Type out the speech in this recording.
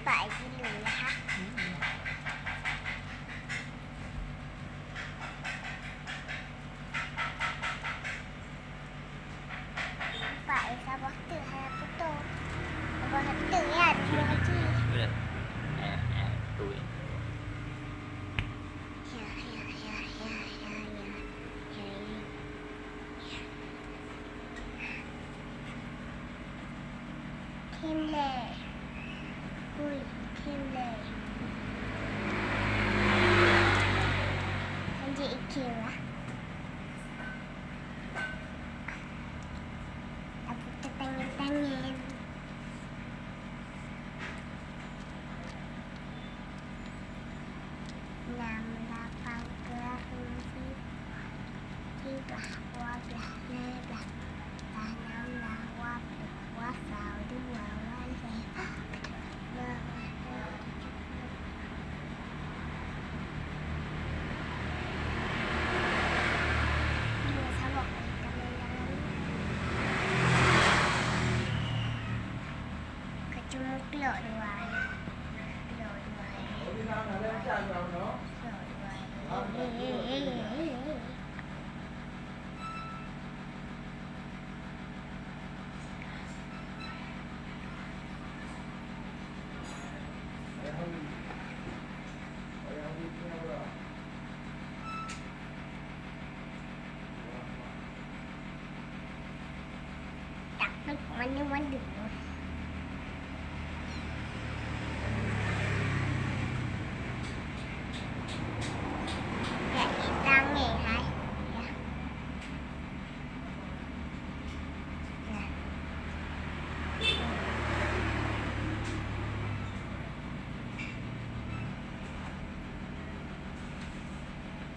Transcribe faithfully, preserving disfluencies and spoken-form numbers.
Pak Haji dulu lah, ha. Pak, eh, sabar tu, hai aku tu. Sabar tu ya, dia lagi. Boleh. Eh, eh, tu, eh. Ya, ya, ya, ya, ya, ya. Ya, ya. Kim lé. Ui, kim lé. Lanjut ikil lah. Tapi tetangga-tetangga. Nam, lapan, keulak, siblah, dua blah, lhèe blah, blah nam, blah dua ploh, dua saw, dua wan, lhèe, dua wan, dua tujoh ploh. Dua saboh, eh, tamah jangan. Kacung muklok dua. Muklok dua.